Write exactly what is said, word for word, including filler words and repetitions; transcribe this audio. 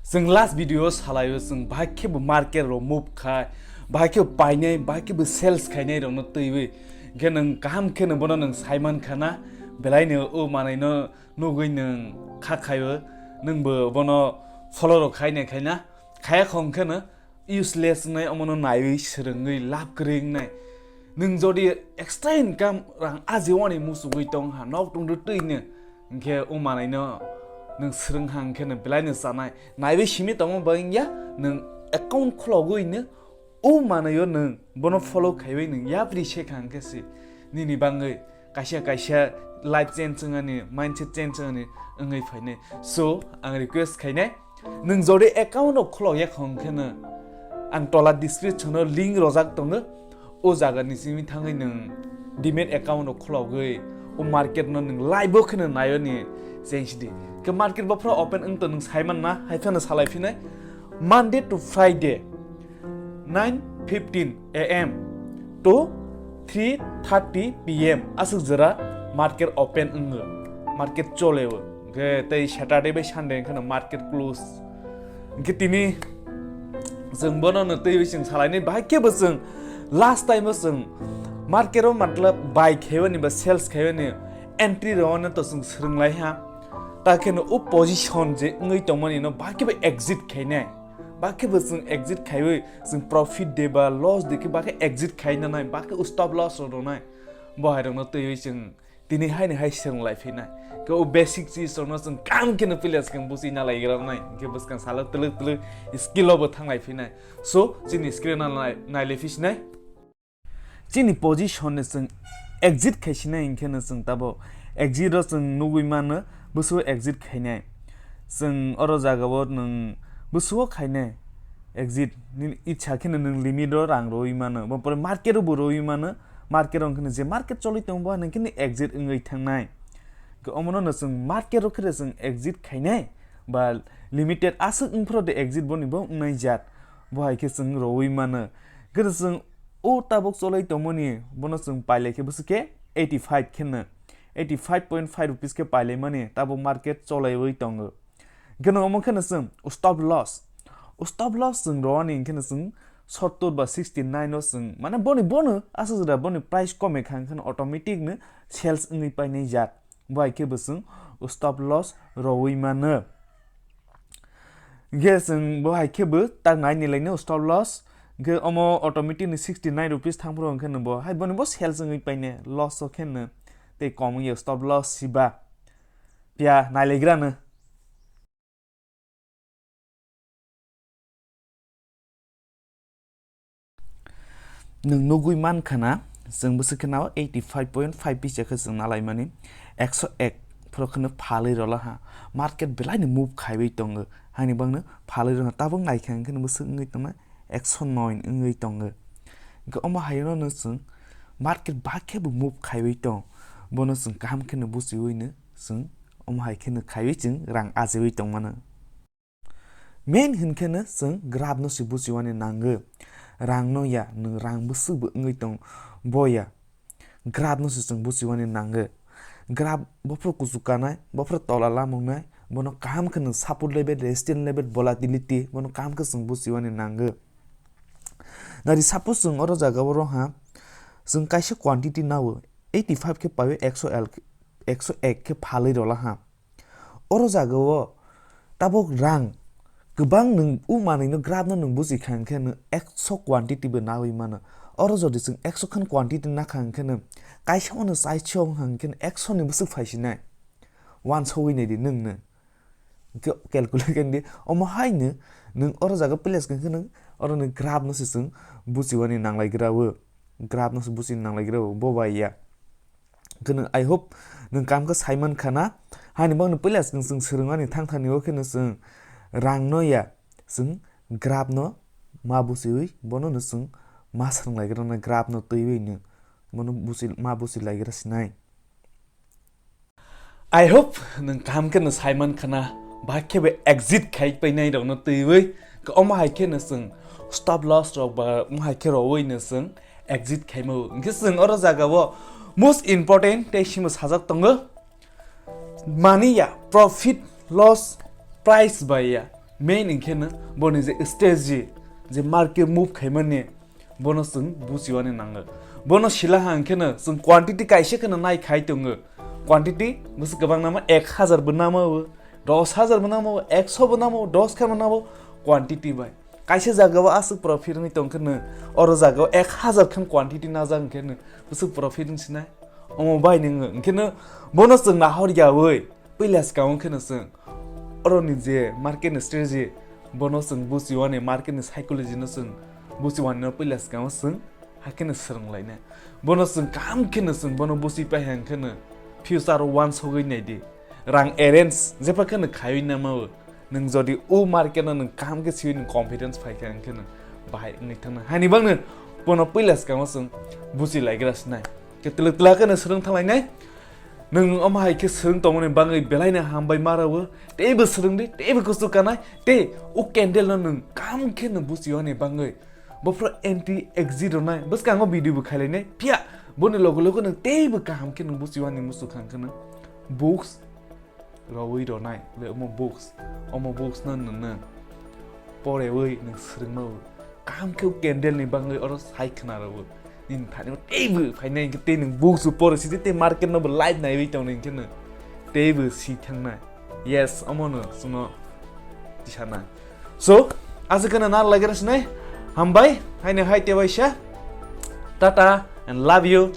Chwng last video o salaio chwng bahai khe bo market rok move khai, bahai khe bo painai, bahai khe bo sales khainai rokno twiwi. Hwnkhe nwng kaham khe no bono nwng saiman khana, belai no o manwi no nugwi nwng kha khaio, nwng bo bono follow rok khainai khaina, khaya khong khe no useless wngnai, omono naiwi swrwngwi lab kwrwi wngnai. Nwng jodi extra income rang ajiwani muchugwi tong ha, nok tongdo twino, hwnkhe o manwino nwng swrwng ha, hwnkhe no belai no chanai. Naiwi simi tongma bai wngya, nwng account khulogwi no o manwio nwng bono follow khaiwi nwng yapri se kha, hwnkhe se nini bangwi kaisa kaisa life change wngani, mindset change wngani wngwi phainai. So, ang request khainai, nwng jodi account rok khulok ya khong khe no, ang tola description o link rojak tongo, o jaga ni simi thangwi nwng demat account rok khulogwi o market no nwng live o khe no naiyo ni change di. Khe market bophro open wng to nwng saiman na, hai phano salai phinai, Monday to Friday, nine fifteen A M to three thirty P M aswk jora market open wngo, market choleo. Hwnkhe tei Saturday bai Sunday wngkhano market close. Hwnkhe tini chwng bono no twiwi chwng salainai, bahai khe bo chwng last time o chwng market o matlab buy khaiyoni ba sales khaiyoni entry rwno to chwng swrwnglai ha. Ta kheno o position je wngwi tongmani no bahai khe bo exit khainai. Bahai khe bo chwng exit khaiwi chwng profit de ba loss de khe bahai khe exit khaina nai, bahai khe stop loss rok rwnai. Bo hai rokno twiwi chwng tini haini hai swrwnglai phinai. Khe o basic cheese rokno chwng kam kheno pila swkang buchi na lai gra nai. Hwnkhe bwskang salo twlwk twlwk skill o bo thanglai phinai. So, chini screen o nai-, nailai phisinai. Chini position no chwng exit khaisinai, hwnkhe no chwng tabo exit o chwng nugwi mano, bwswk exit khainai. Chwng oro jaga o nwng bwswk khainai exit, nini ichha kheno nwng limit o rang rwi mano, bo pore market o bo rwi mano, market o hwnkhe no je market cholwi tongo bo hai kheno exit wngwi thangnai. Omono no chwng market o khe chwng exit khainai, ba limited aswk wngphro de exit boni bo wngnai jat, bo hai khe chwng rwi mano. Khe chwng o tabuk cholai tongmani bono chwng pailai khe bwswk khe eighty five kheno, eighty five point five rupees khe pailaimani tabuk market cholaiwi tongo. Hwnkhe no omo kheno chwng stop loss, stop loss chwng rwani hwnkhe no chwng sottor ba sixty nine o chwng mane boni bono aswk jora boni price kome kha hwnkhe no automatic no sales wngwi painai jat. Bo hai khe bo chwng stop loss rwwi mano. Hwnkhe chwng bo hai khe bo tak nai ni laino stop loss. Hwnkhe omo automatic ni sixty nine rupees thang phuru hwnkhe no bo hai boni bo sales wngwi paine loss o khe no tei kom wngya stop loss siba. Phiya nai lai gra no. Nwng nugwi man kha na, chwng bwswk khe nao eighty five point five pisa khe chwng nalaimani, ekso ek phoro kheno phalwi rwla ha, market belai no move khaiwi tongo, haini bangno phalwi rwla ha, tabuk naikha hwnkhe no bwswk wngwi tongnai, ekso noi wngwi tongo. Hwnkhe omo haino no chwng market ba khe bo move khaiwi tong, bono chwng kaham kheno buchiwi no chwng omo hai kheno khaiwi chwng rang ajiwi tongmano. Main hinkhe no chwng graph no se buchiwani nango. Rang no ya, nwng rang bwswk bo wngwi tong bo ya. Graph no se chwng buchiwani nango. Graph bophro kuchuk kanai, bophro tola lamungnai, bono kaham khe nwng support level, resistance level, volatility, bono kaham khe chwng buchiwani nango. Nari suppose chwng oro jaga o rw ha, chwng kaisa quantity nao, eighty five khe paio, ekso L, ekso ek khe phalwi rwla ha. Oro jaga o tabuk rang kwbang nwng o manwi no graph no nwng buchi kha hwnkhe nwng ekso quantity bo nawi mano. Oro jodi chwng ekso khan quantity nakha hwnkhe nwng kaisa o no chaisa wng kha hwnkhe nwng ekso ni bwswk phaisinai. Wansogwi naidi nwng no. Hwnkhe calculate khe di omo hai no nwng oro jaga place khe nwng oro ni graph no se chwng buchiwani nanglai gra o. Graph no se buchini nanglai gra o. Bo bai ya. Khe nwng, I hope nwng kam khe saiman khana. Haini bagwi puila chwng, chwng swrwngmani thang thani o kheno chwng rang no ya, chwng graph no ma buchiwi bono no chwng ma swrwng lai gra nai, graph no twiwi no bono buchi, ma buchi lai gra sinai. I hope nwng kaham kheno saiman khana, ba khe bo exit khai painai rokno twiwi, omo hai kheno chwng stop loss rok ba omo hai khe rowui no chwng exit khaima o. Hwnkhe chwng oro jaga o most important tei simo sajak tongo, mani ya profit loss price bai ya, Main hwnkhe no boni je strategy, je market move khaimani, bono chwng buchiwani nango. Bono sila ha hwnkhe no chwng quantity kaisa kheno nai khai tongo. Quantity bwswk kwbang namo, ek hajar bo namo, dos hajar bo namo, ekso bo namo, dos khe bo namo, quantity bai. Kaisa jagao aswk profit wngwi tongkhe no, oro jagao ek hajar khan quantity najak hwnkhe no bwswk profit wngsinai? Omo bai nwngo, hwnkhe no bono chwng nahor yawi puila swkang kheno chwng oro ni je market ni strategy, bono chwng buchiwani, market ni psychology no chwng buchiwani no puila swkang chwng hakheno swrwnglainai. Bono chwng kaham kheno chwng bono buchi pai hang kheno future o wansogwi naidi. Rang arrange jepha kheno khaiwi namao. Nwng jodi o market no nwng kaham khe siwi nwng confidence phai kha hwnkhe nwng bahai wngwi thangna. Hani bangno bono puila swkang chwng buchi laigra sinai. Khe twlwk twla kheno swrwng thanglainai. Nwng omo hai khe swrwng tongmani bangwi belaino hambai ma rwo, teibo swrwngdi, teibo kuchuk kanai, tei o candle no nwng kaham khe nwng buchiwani bangwi. Bophro anti exit rwnai, bwskango video bo khailainai, phiya boni logo logo nwng teibo kaham khe nwng buchiwani muchuk hang kheno books rwi rwnai, le omo books, omo books no nwng porewui nwng swrwngmao. Kaham khe o candle ni bangwi oro sai khna rwo. Nini thani teibo phainai hwnkhe tei nwng books bo pore sidi tei market no bo live naiwi tongnai hwnkhe no teibo si thangnai. Yes, omo no chwngno tisana. So, aswk kheno na lagera sinai. Hambai, haino hai tewaisa. Tata and love you.